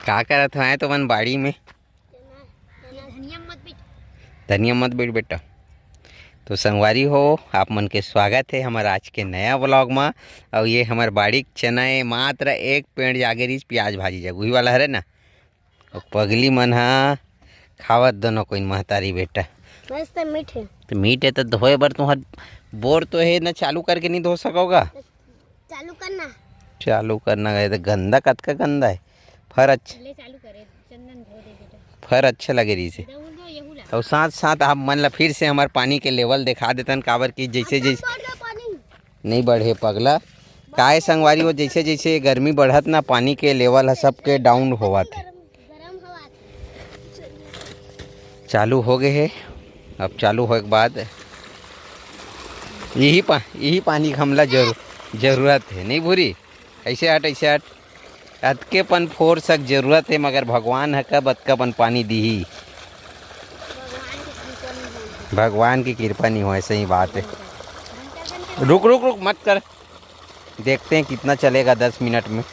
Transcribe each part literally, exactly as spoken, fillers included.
का करत हो? आए तो मन बाड़ी में। धनिया मत बेच। धनिया मत बेच बेटा। तो संगवारी हो, आप मन के स्वागत है हमर आज के नया व्लॉग मा। और ये हमर बाड़ी के चना है, मात्र एक पेड़ जागे रहीस, प्याज भाजी जग उही वाला हरे ना। और पगली मन हा खावत दोनों कोई महतारी बेटा। मस्त मीठ है। तो मीठ है तो धोए बर तुहर बोर तो है ना, चालू करके नहीं धो सकोगा? चालू करना। चालू करना गए तो गंदा, कतका गंदा है। फर अच्छा, ले चालू करे, चंदन धो दे बेटा। फर अच्छा लगे रहीस हे। दऊ दो, यहू ला। और साथ साथ आप मन ला फिर से हमार पानी के लेवल दिखा देतन, काबर कि जैसे जैसे बढ़ गया पानी। नहीं बढ़े पगला, काय संगवारी हो, जैसे जैसे गर्मी बढ़त ना, पानी के लेवल ह सबके डाउन होवत है। गरम, गरम हवा आथे। चालू हो गए है। अब चालू होए के बाद यही पा यही पानी के हमला जरू जरूरत है, नहीं भूरी? ऐसे हट, ऐसे हट। अतके पन फोर्स के जरूरत है, मगर भगवान ह कब अतका पन पानी दीही? भगवान के कृपा नहीं होए, सही बात है। रुक, रुक, रुक, मत कर। देखते हैं कितना चलेगा दस मिनट में।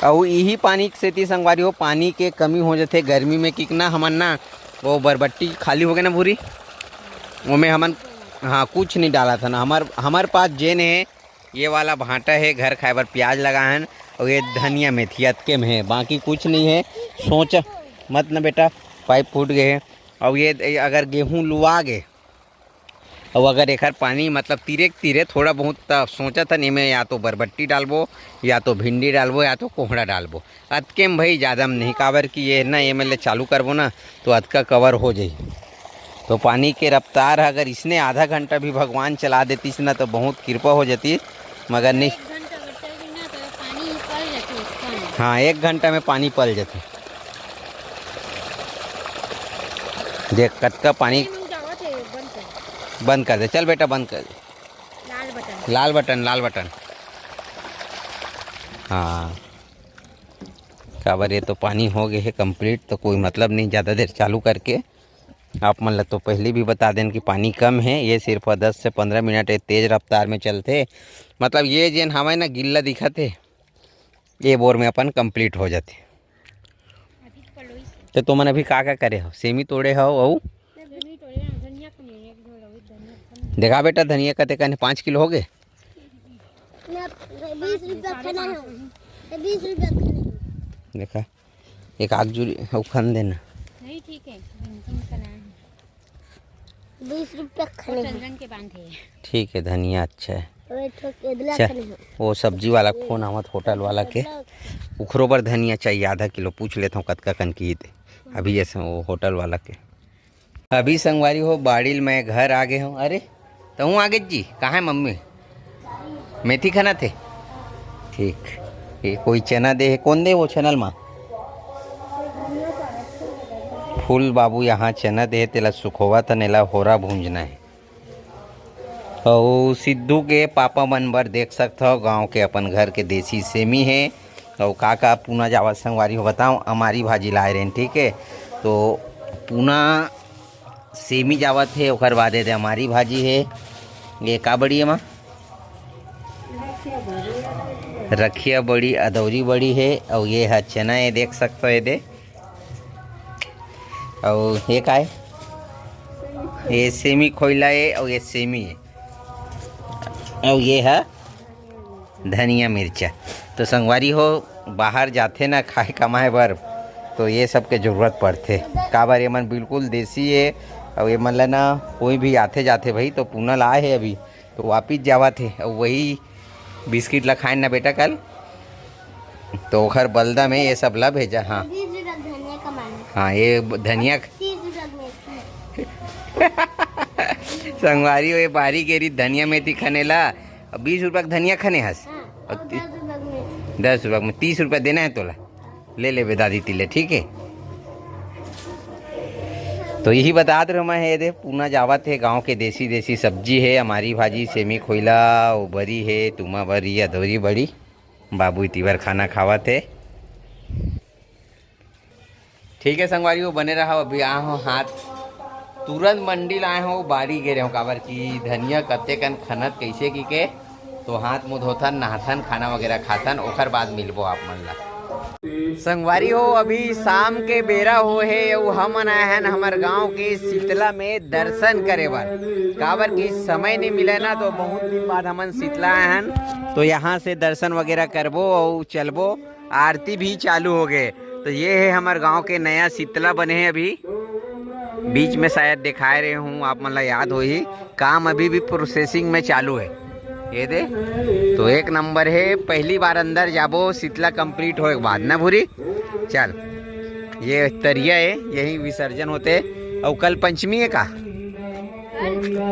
अउ इही पानी के सेती संगवारी हो, पानी के कमी हो जाथे गर्मी में। कितना हमन ना, वो बरबट्टी खाली हो गए ना भूरी, ओमे हमन, हाँ, कुछ नहीं डाला था ना। हमार हमार पास जेन है, ये वाला भांटा है, घर खाए बर प्याज लगा है, और ये धनिया मेथी अतके में है, बाकी कुछ नहीं है। सोच मत ना बेटा, पाइप फूट गए है। और ये अगर गेहूँ लुआ गए, अउ अगर एखर पानी मतलब तीरे के तीरे थोड़ा बहुत, त सोचत हन एमे या तो बरबट्टी डालबो, या तो भिंडी डालबो, या तो कोहड़ा डालबो। अतके में भाई ज़्यादा में नहीं, काबर कि ये ना एमे ले चालू करबो ना तो अतका कवर हो जाई। तो पानी के रफ्तार ह अगर इसने आधा घंटा भी भगवान चला देतीस ना तो बहुत कृपा हो जाती, मगर नहीं। एक घंटा अगर चल गई ना तो पानी पल जाती है। हाँ, एक घंटा में पानी पल जाती। देख कतका पानी। ये नू जावत है, बंद कर। बंद कर दे, चल बेटा, बंद कर दे। लाल बटन। लाल बटन, लाल बटन। हाँ, काबर ये तो पानी हो गए है कंप्लीट, तो कोई मतलब नहीं ज़्यादा देर चालू करके। आप मन ला तो पहले भी बता देन कि पानी कम है, ये सिर्फ दस से पंद्रह मिनट ये तेज रफ्तार में चलथे। मतलब ये जेन हवय ना गिल्ला दिखत है, ये बोर में अपन कंप्लीट हो जाथे। अभी तो पलोई से। तो तुमन अभी का का करे हो? सेमी तोड़े हो अउ? सेमी तोड़े हैं, धनिया कमी है, एक झोला हुई धनिया कमी। देखा बेटा, धनिया कते कने पाँच किलो हो गए। ना, बीस रुपया खाना है। बीस रुपया खाना है। देखा, एक आग जुरी अउ खन देना। नहीं, ठीक है, भिंडी में खाना है। बीस रुपया वो खाने हैं। चंदन के बांधे हैं। ठीक है, धनिया अच्छा है। वो एक ठो केदला चल, खाने हैं। वो सब्जी वाला के फोन आवत, होटल वाला के। केदला। उखरो बर धनिया चाहिए आधा किलो, पूछ लेता हूँ कतका कन की थे। अभी जैसे वो होटल वाला के। अभी संगवारी हो, बाड़ी ल मैं घर आ गए हूँ। अरे, तहूँ आ गए जी? कहाँ है मम्मी? मेथी खाना थे? ठीक। ये कोई चना दे है, कौन दे वो चैनल मा? फूल बाबू यहाँ चना दे, तेला सुखोवा त नेला होरा भूंजना है। अउ सिद्धू के पापा मन बर देख सकथव, गांव के अपन घर के देसी सेमी हे। अउ का का पूना जावत संगवारी हो बताओ, अमारी भाजी लाए रहेन, ठीक है। तो पूना सेमी जावत हे, ओकर बाद एदे अमारी भाजी हे। ये का बड़ी हे माँ? रखिया बड़ी, अदौरी बड़ी हे। अउ ये ह चना, ये देख सकथव, ये दे। अउ ये का हे? ये सेमी खोइला हे, अउ ये सेमी हे। अउ ये ह धनिया मिर्चा। तो संगवारी हो, बाहर जाथे ना खाए कमाए बर, तो ये सब के जरूरत पड़थे। काबर ये मन बिल्कुल देसी हे, अउ ये मन ला ना कोई भी आथे जाथे भाई, तो पूना लाए हे अभी, तो वापिस जावत हे, अउ वही बिस्किट ला खाए ना बेटा कल, तो ओखर बदला में ये सब ला भेजा। हाँ, बीस रुपया धनिया कमाने। हाँ, ये ब-, धनिया तीस रुपया मेथी। संगवारी हो, ये बारी गेरी धनिया मेथी खने ला, अब बीस रुपया के धनिया खने हस। हाँ, और और ती-, दस रुपया के मेथी। दस रुपया में तीस रुपया देना है तोला, ले लेबे दादी तिले, ठीक है। तो यही बतात रहो मैं, हे दे पूना जावत हे, गांव के देसी देसी सब्जी हे, अमारी भाजी, सेमी खोइला, ओ बरी हे, तुमा बरी, अदौरी बड़ी। बाबू इतिबर खाना खावत हे। ठीक है संगवारी हो, बने रहा। अभी आ हो हाथ, तुरंत मंडी लाए हो, बारी गे रहे हो, काबर की धनिया कते कन खनत कैसे की के तो हाथ मुंह धोथन, नहाथन, खाना वगैरह खाथन, ओकर बाद मिलबो आप मन ला। संगवारी हो, अभी शाम के बेरा हो हे, अउ हमन आए हन हमर गांव के शीतला में दर्शन करे बर, काबर कि समय नहीं मिले ना, तो बहुत दिन बाद हमन शीतला आए हन। तो यहाँ से दर्शन वगैरह करबो अउ चलबो। आरती भी चालू हो गए। तो ये है हमर गांव के नया शीतला बने हैं अभी, बीच में शायद दिखाए रहे हूँ, आप मन ला याद होही। काम अभी भी प्रोसेसिंग में चालू है। ये दे, तो एक नंबर है। पहली बार अंदर जाबो शीतला कंप्लीट होए के बाद ना भूरी। चल, ये तरिया है, यही विसर्जन होते। और कल पंचमी है का?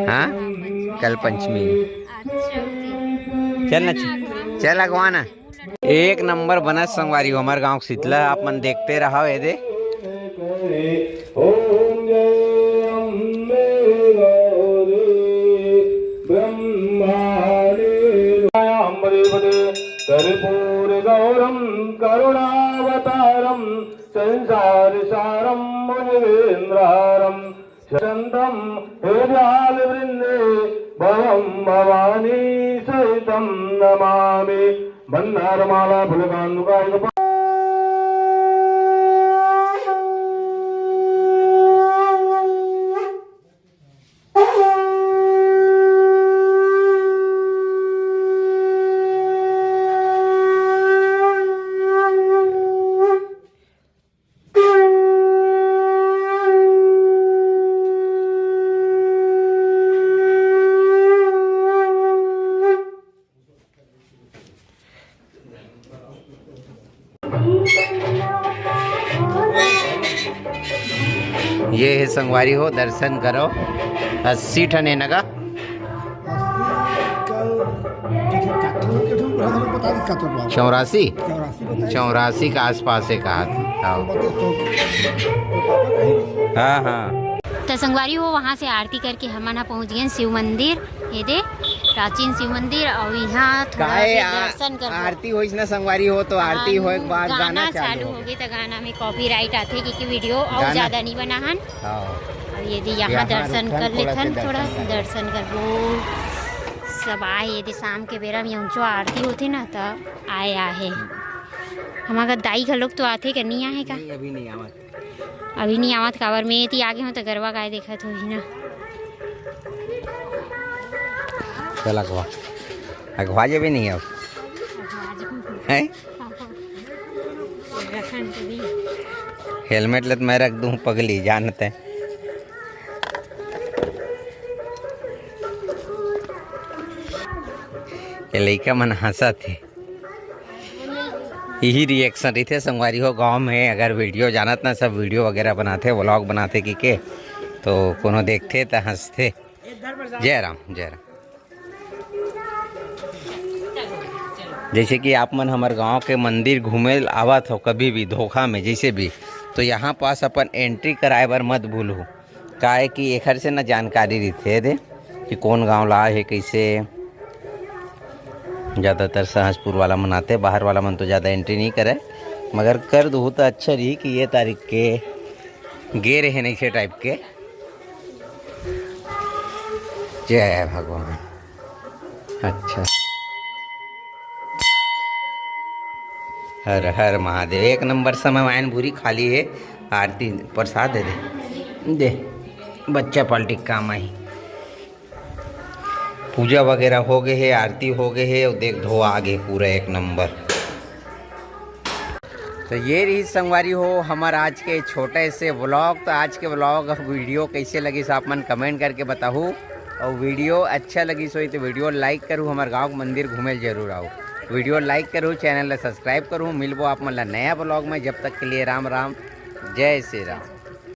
हाँ, कल पंचमी है। चल ना, चल अगवा ना। एक नंबर बनत संगवारी हो, हमर गांव के शीतला, आप मन देखते रहो। ये दे, ओम जय अम्बे गौरी ब्रह्माणी। अम्बरीपते कर्पूर गौरम करुणावतारम संसार सारम भुजगेंद्रारम शांतम हृदयाल वृंदे भवम भवानी सहितम नमामि। मंदारमाला फुलकांदुका एक ये है संगवारी हो, दर्शन करो। अस्सी ठन है नगा। चौरासी। चौरासी के आसपास है कहा था। हाँ। हाँ, हाँ। त संगवारी हो, वहाँ से आरती करके हमन ह पहुँच गए शिव मंदिर। ये दे, प्राचीन शिव मंदिर, और यहाँ थोड़ा काहे से आ-, दर्शन कर आरती होइस ना संगवारी हो, तो आरती हाँ, होए के बाद गाना गाना चालू चालू हो हो गए। गए, तो गाना में कॉपीराइट आथे, क्योंकि वीडियो और गाना ज्यादा नहीं बना हन। हाँ। अब ये दे, यहाँ यहाँ दर्शन रुकन, कर थोड़ा से लेथन, दर्शन थोड़ा कर लेथन। दर्शन करबो। सब आए, ये दे, शाम के बेरा में ऊंचो आरती होथे ना, तब आए आहे। हमारा दाई घलोक तो आथे, का नहीं आहे का? नहीं, अभी नहीं आवत। अभी नहीं आवत, काबर में एती आगे हो तो गरवा गाय देखत होही ना। चल अगवा, अगवा जेबे नहीं अब। हैं? हेलमेट लत मैं रख दूं पगली, जानते। ये लइका मन हंसत हे। यही रिएक्शन रहिथे संगवारी हो गांव में, अगर वीडियो जानत ना, सब वीडियो वगैरह बनाथे, व्लॉग बनाथे कि के, तो कोनो देखथे त हंसथे। जय राम, जय राम। जैसे कि आप मन हमर गांव के मंदिर घूमे आवत हो कभी भी धोखा में, जैसे भी, तो यहाँ पास अपन एंट्री कराए बर मत भूलहू, काहे कि एखर से ना जानकारी रहिथे दे कि कौन गांव ला हे, कैसे। ज़्यादातर सहजपुर वाला मन आथे, बाहर वाला मन तो ज़्यादा एंट्री नहीं करे, मगर कर दूहू तो अच्छा रही कि ये तारीख के गे रहे नहीं से टाइप के। जय भगवान। अच्छा, हर हर महादेव। एक नंबर समय वाइन भूरी खाली है, आरती प्रसाद दे दे, दे बच्चा पार्टी के काम आई। पूजा वगैरह हो गए है, आरती हो गए है, और देख धो आ गए पूरा एक नंबर। तो ये रही संगवारी हो हमर आज के छोटे से व्लॉग। तो आज के व्लॉग वीडियो कैसे लगिस आप मन कमेंट करके बताहू, और वीडियो अच्छा लगिस होई तो वीडियो लाइक करू, हमर गांव के मंदिर घूमे ल जरूर आओ। वीडियो लाइक करू, चैनल ला सब्सक्राइब करू। मिलबो आप मन ला नया व्लॉग में, जब तक के लिए राम राम, जय श्री राम।